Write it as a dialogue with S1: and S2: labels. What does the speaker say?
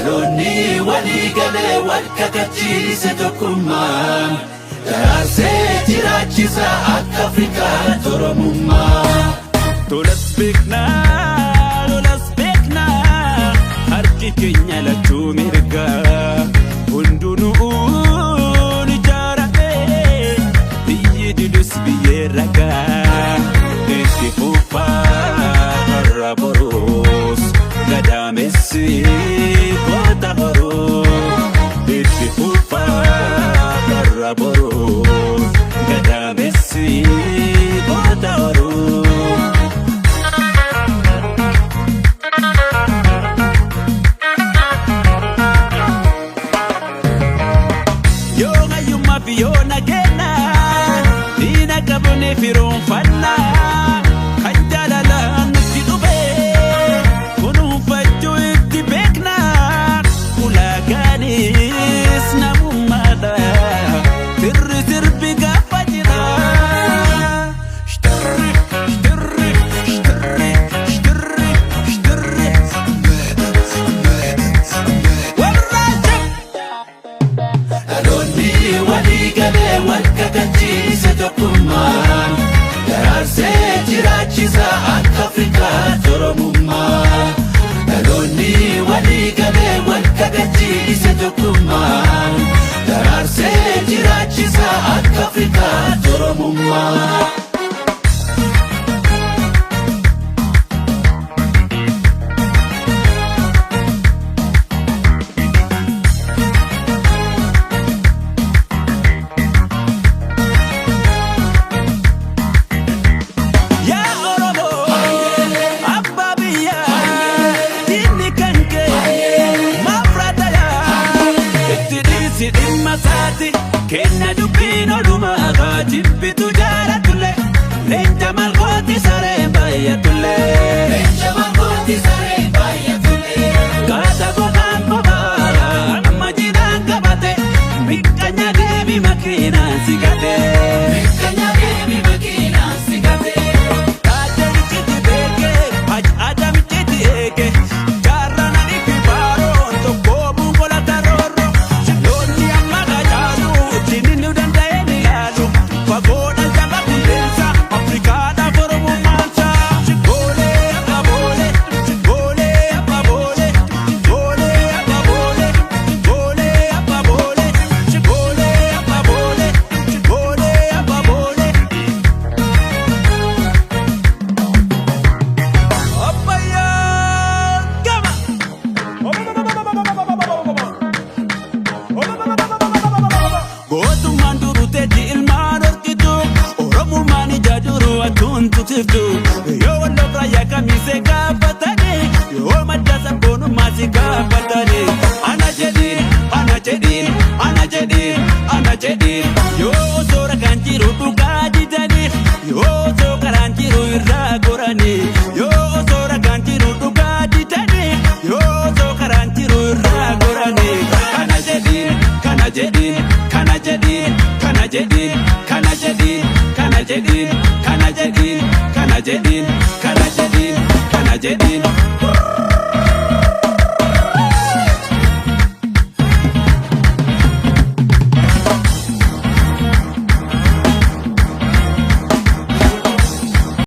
S1: Dhaloonni walii galee wal kakachiise tokkummaan daraarsee jiraachisa akka Afrikaa Oromummaa.
S2: Tolas beeknaa, lolas beeknaa, harki keenya lachuu mirgaa. Hundinuu ijaarame, biyyi didus biyyee ragaa. Itti fufaa har'a boruus, gadaamessi goota horuu. Itti fufaa har'a boruus, gadaamessi goota horuu. Yoo hayyummaa fi yoo nageenya, diina qabne firoonfanna. Kan jaalalaan nutti dhufe kunuunfachuu itti beekna. Ulaagaanis namummaadha, firri sirbi gaafa jira. Shtirri shtirri shtirri shtirri shtirri warra jab.
S1: Dhaloonni walii galee wal kakachiise tokkummaan daraarsee jiraachisa akka Afrikaa Oromummaa. Dhaloonni walii galee wal kakachiise tokkummaan daraarsee jiraachisa akka Afrikaa Oromummaa.
S2: Yaa Oromoo, abbaa biyyaa, diinni kan kee maaf raatayaa? Itti dhiisi dhimma isaati, kenna dubbiin odumaa haa jibbitu jaalatullee, leenca malkooti sareen baay'atullee.
S1: Leenca malkooti sareen baay'atullee.
S2: Kaata gogaan bobaa amma jiidhaan qabate, miqqanya deemi makiinaan si gate.
S1: Miqqanya deemi makiinaan si gate.
S2: Kaajanichiti beekee, adamichiti eege, jaarraan ani fi baaroon tokko bu'uura taroorro. Loonni amma qacaalu, diinni nu danda'e ni yaalu. Fagoodhaan jaba qilleensa, Afrikaadhaaf Oromummaansa. Boolee abba boolee, boolee abba boolee, boolee abba boolee, boolee abba boolee, boolee abba boolee, boolee abba boolee. Abbayyaa gama. Gootummaan duruteetti ilmaan horkitu, Oromummaan ija duru atuun tutiftu. Yoo walloof raayyaa kamiisee gaafatanii, yoo madda sabboonummaa si gaafatanii. Ana jedhiin, ana jedhiin, ana jedhiin, ana jedhiin. Yoo osoo ragaan jiru dhugaa didanii, yoo osoo karaan jiru irraa goranii. Yoo osoo ragaan jiru dhugaa didanii, yoo osoo karaan jiru irraa goranii. Kana jedhiin, kana jedhiin, kana jedhiin, kana jedhiin, kana jedhiin, kana jedhiin, kana jedhiin, kana jedhiin, kana jedhiin, kana jedhiin.